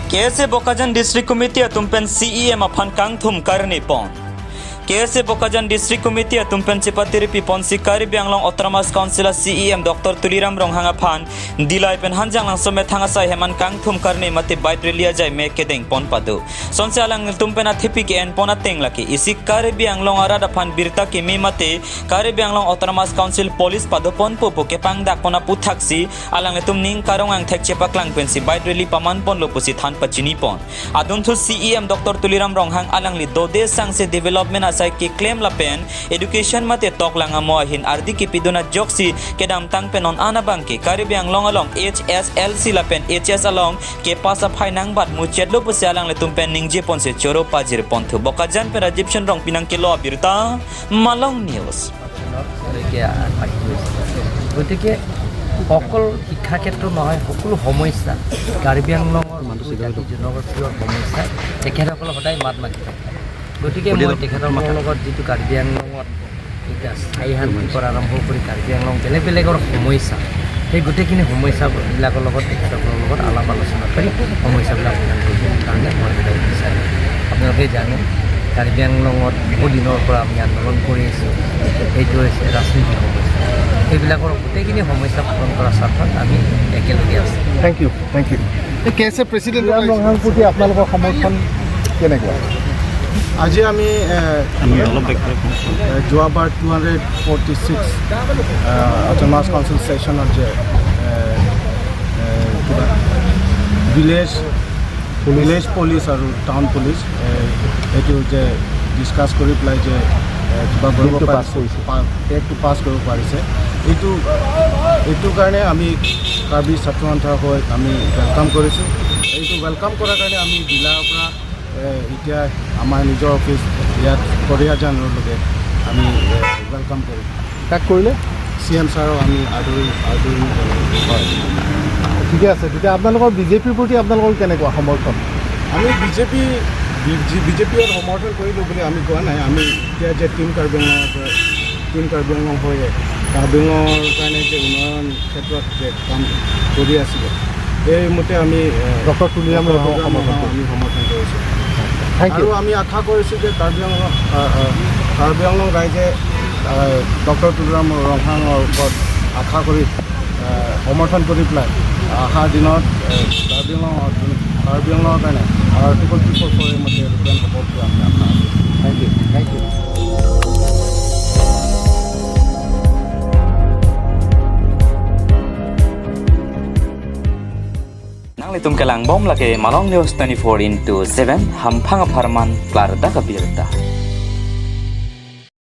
KSA Bokajan District Committee atumpen CEM aphan kangthum karni pon. KSA Bokajan District Committee atumpen Chipatiripi pon si Karbi Anglong Autonomous Council CEM Dr. Tuliram Ronghang aphan dilai pen hanjang lang somet hangasai heman kangthum karni mate bite relia jai me kedeng pon padu. Sonse alang tumpen athipi ke en pon ateng laki isi Karbi Anglong arad aphan birta ki mi mate Karbi Anglong Autonomous Council Police padu pon pupu ke pangdak pona puthaksi alang tum ning karong ang thek chepaklang pen si bite reli paman pon lopusi than pachini pon. Adun thu CEM Dr. Tuliram Ronghang alang li dode sang se development asai ke claim la pen education mate tok langa mo hin ardi ki piduna joksi kedam tang penon ana bangki Karbi Anglong along HSLC la pen HS along ke pasa phainang bat mu chetlo pusi alang le tumpen ningje pon se choro pajir ponthu Bokajan pe Rajiption rong pinang ke lo abirta Malong News. গতিকে অকল শিক্ষা ক্ষেত্ৰ নহয়, সকলো সমস্যা কাৰ্বি আংলঙৰ জাতি জনগোষ্ঠীয় সমস্যা তেখেতসকলে সদায় মাত মাতি থাকে। গতিকে মই তেখেতসকলৰ লগত যিটো কাৰ্বি আংলঙত এতিয়া স্থায়ী শান্তিৰ পৰা আৰম্ভ কৰি কাৰ্বি আংলং বেলেগ বেলেগৰ সমস্যা, সেই গোটেইখিনি সমস্যাবিলাকৰ লগত তেখেতসকলৰ লগত আলাপ আলোচনা কৰি সমস্যাবিলাক সমাধান কৰিবৰ কাৰণে মই সদায় বিচাৰোঁ। আপোনালোকে জানে কাৰ্বি আংলঙত বহু দিনৰ পৰা আমি আন্দোলন কৰি আছোঁ, সেইটো হৈছে ৰাজনীতিৰ সমস্যা। সেইবিলাকৰ গোটেইখিনি সমস্যা পূৰণ কৰাৰ স্বাৰ্থত আমি একেলগে আছোঁ। Thank you, thank you. এই কে এছ এ প্ৰেচিডেণ্ট ৰংহাং প্ৰতি আপোনালোকৰ সমৰ্থন কেনেকুৱা? আজি আমি যোৱাবাৰ 246 অট'নমাছ কাউন্সিল ছেশ্যনত যে কিবা ভিলেজ পুলিচ আৰু টাউন পুলিচ এইটো যে ডিছকাছ কৰি পেলাই যে কিবা কৰিব বিলটো পাছ পাৰিছে, কৰিছে। এক্টটো পাছ কৰিব পাৰিছে, এইটো কাৰণে আমি কাৰ্বি ছাত্ৰ সন্থাৰ হৈ আমি welcome কৰিছোঁ। এইটো welcome কৰাৰ কাৰণে আমি জিলাৰ পৰা এতিয়া আমাৰ নিজৰ অফিচ ইয়াত কৰিয়াজানলৈকে আমি welcome কৰিম। কাক কৰিলে? চি এম ছাৰক আমি আদৰি জনালোঁ। হয়, ঠিকে আছে। তেতিয়া আপোনালোকৰ বিজেপিৰ প্ৰতি আপোনালোকৰ কেনেকুৱা সমৰ্থন? আমি বিজেপিৰ সমৰ্থন কৰিলোঁ বুলি আমি কোৱা নাই। আমি এতিয়া যে টিম কাৰ্বি আংলঙৰ পৰা টিম কাৰ্বি আংলং হৈ কাৰ্বি আংলঙৰ কাৰণে যে উন্নয়ন ক্ষেত্ৰত যে কাম কৰি আছিলে, সেইমতে আমি ডক্টৰ তুলিৰাম ৰংহাঙক সমৰ্থন কৰিছোঁ। আমি সমৰ্থন কৰিছোঁ। Thank আৰু ইউ। আমি আশা কৰিছোঁ যে কাৰ্বি আংলং ৰাইজে ডক্টৰ তুলিৰাম ৰংহাঙৰ ওপৰত আশা কৰি সমৰ্থন কৰি পেলাই অহা দিনত কাৰ্বি আংলঙৰ কাৰণে আৰ্টিকল 244 মতে ৰূপায়ণ হ'ব বুলি আমি আশা আছোঁ। Thank you, thank you. Nang litum kelang bom lake Malong News 24 into 7 hampang farman klar da kabirta.